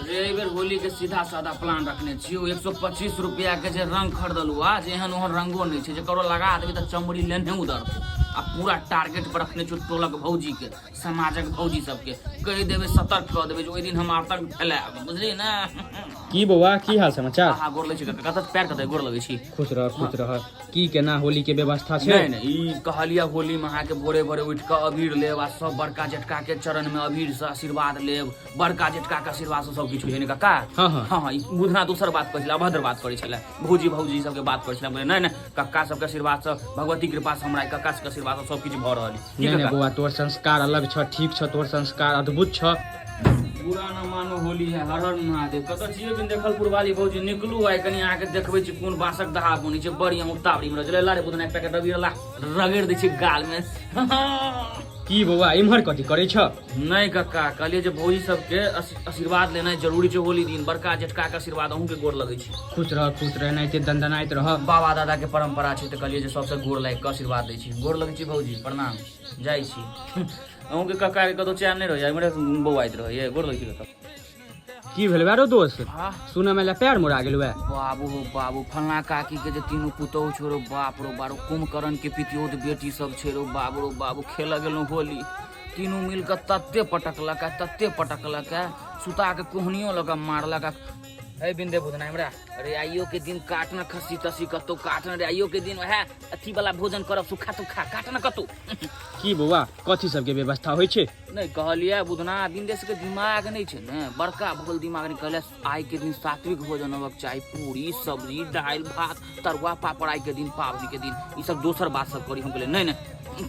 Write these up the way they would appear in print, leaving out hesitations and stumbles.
रे एहि बेर होली के सीधा सादा प्लान रखने छियौ। 125 रुपया के जे रंग खरीदलू आ जे एहन ओहन रंगो नहि छै जे ककरो लगा देबै तऽ चमड़ी लेने उधरतौ। आ पूरा टारगेट पर रखने छियौ टोलक भौजी के, समाजक भौजी सबके कहि देबै, सतर्क कऽ देबै जे ओहि दिन हम आतंक फैलायब, बुझलियै ने? की बौआ, की हाल समाचार? अहाँ गोर लगै छी कतऽ पैर कतऽ गोर लगै छी। खुश रह, खुश रह। की केना होली के व्यवस्था छै? नहि नहि, ई कहलियै होली में अहाँके भोरे भोरे उठि कऽ अबीर लेब आ सब बड़का जेठका के चरण में अबीर से आशीर्वाद लेब। बड़का जेठका के आशीर्वाद से सब किछु होइ छै ने काका? हाँ, हाँ। हाँ हाँ, ई बुधना दोसर बात करै छलै, अभद्र बात करै छलै, भौजी भौजी सबके बात करै छलै। नहि नहि, कक्का सबके आशीर्वाद से, भगवती कृपा से, हमरा कक्का सबके आशीर्वाद से सब किछु भऽ रहल है। नहि नहि बौआ, तोहर संस्कार अलग छ, ठीक छ, तोहर संस्कार अद्भुत छ। बुरा न मानो, होली है। हर हर महादेव। कतऽ छियै बिन देखल पुरवाली भौजी? निकलू, आइ कनि अहाँके देखबै छी कोन बाँसक दहा बनै छै। बढ़िआँ उतावरी मे रहै ला रे बुधना, एक पैकेट अबीर ला, रगड़ि दै छै गाल मे। की बौआ, इम्हर कथी करै छ? नहि कक्का, कहलियै जे भौजी सबके आशीर्वाद लेनाइ जरूरी छै होली दिन, बड़का जेठका के आशीर्वाद। अहूँके गोर लगै छी। खुश रह, खुश रह, एनाहिते दनदनाइत रह। बाबा दादा के परंपरा छै तऽ कहलियै जे सबसँ गोर लागि कऽ आशीर्वाद दै छी। गोर लगै छी भौजी, प्रणाम, जाइ छी। अहूँके कक्का के कतौ चैन नहि रहैया, इम्हरे बौआइत रहैया। गोर लगै छी कक्का। की भेल रो दोस्त? हाँ? सुनऽ में पैर मोड़ा गेल वे। बाबू हो बाबू, फलना काकी के जे तीनू पुतोहु छौ रो बाप रो बारो, कुंभकर्ण के पितियोत बेटी सब छै रो बाबू रो बाबू। खेलऽ गेलहुँ होली, तीनू मिल कऽ तते पटकलक आ तते पटकलक आ सुता के कोहनियो लऽ कऽ मारलक। आ हे बिंदे भुतना हमरा, अरे आइयो के दिन काटना खस्सी तस्सी कतौ काटना रे। आइयो के दिन वएह अथी वाला भोजन करब, सुखा तुखा काटना कतौ। की बौआ, कथी सबके व्यवस्था होइ छै? नहि कहलियै बुधना, बिंदेश के दिमाग नहि छै ने, बड़का भोल दिमाग नहि। कहलियै आइ के दिन सात्विक भोजन होबक चाही, पूरी सब्जी दालि भात तरुआ पापड़। आइ के दिन पाबनि के दिन ई सब दोसर बात सब करी। हम कहलियै नहि नहि,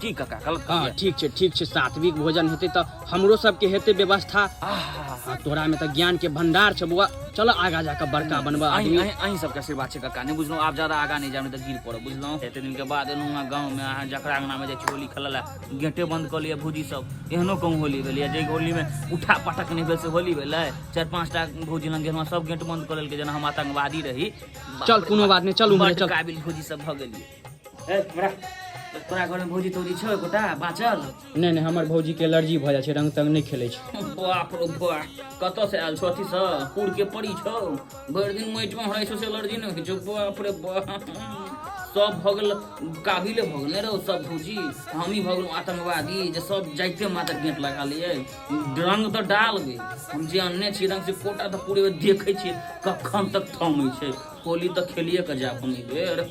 की काका गलत हाँ कहलियै? ठीक छै, ठीक छै। सात्विक भोजन हेतै तऽ हमरो सबके हेतै व्यवस्था। आहा। हाँ, तोरा में तऽ ज्ञान के भंडार छै बौआ। चल आगा जाकऽ बड़का बनबा अहीं आदमी। अहीं अहीं सबके आशीर्वाद छै काका। नहि बुझलहुँ, आब ज्यादा आगा नहि जायब, नहि तऽ गिर पड़ब, बुझलहुँ? एते दिन के बाद एलहुँ हँ गाँव में। अहाँ जकरा अंगना में जाइ छी होली खेलऽ लए, गेटे बंद कऽ लिअ भौजी सब। एहनो कहूँ होली भेलैए? जाहि होली में उठा पटक नहि भेल से होली भेलै? चारि पाँच टा भौजी लग गेलहुँ, सब गेट बंद कऽ लेलकै जेना हम आतंकवादी रही। चल, कोनो बात नहि, चल उम्हरे बड्ड चल। काबिल भौजी सब भऽ गेलियै। ए हमरा तोरा घरमे भौजी तौजी छौ एकोटा बाँचल? नहि नहि, हमर भौजी के एलर्जी भऽ जाइ छै, रंग तंग नहि खेलै छै। बाप रो बाप, कतऽ से आयल छौ? अथी सँ पुर के परी छौ? भरि दिन माटि मे हरै छौ से एलर्जी नहि होइ छौ? बाप रे बाप, सब भऽ गेल काबिले भऽ गेल ने रौ सब भौजी। हमही भऽ गेलहुँ आतंकवादी जे सब जाइते मात्र गेट लगा लियै। रंग तऽ डाल गे, हम जे अनने छी रंग से कोटा तऽ पूरे देखै छियै कखन तक थमै छै। होली तऽ खेलिए कऽ जायब हम एहि बेर।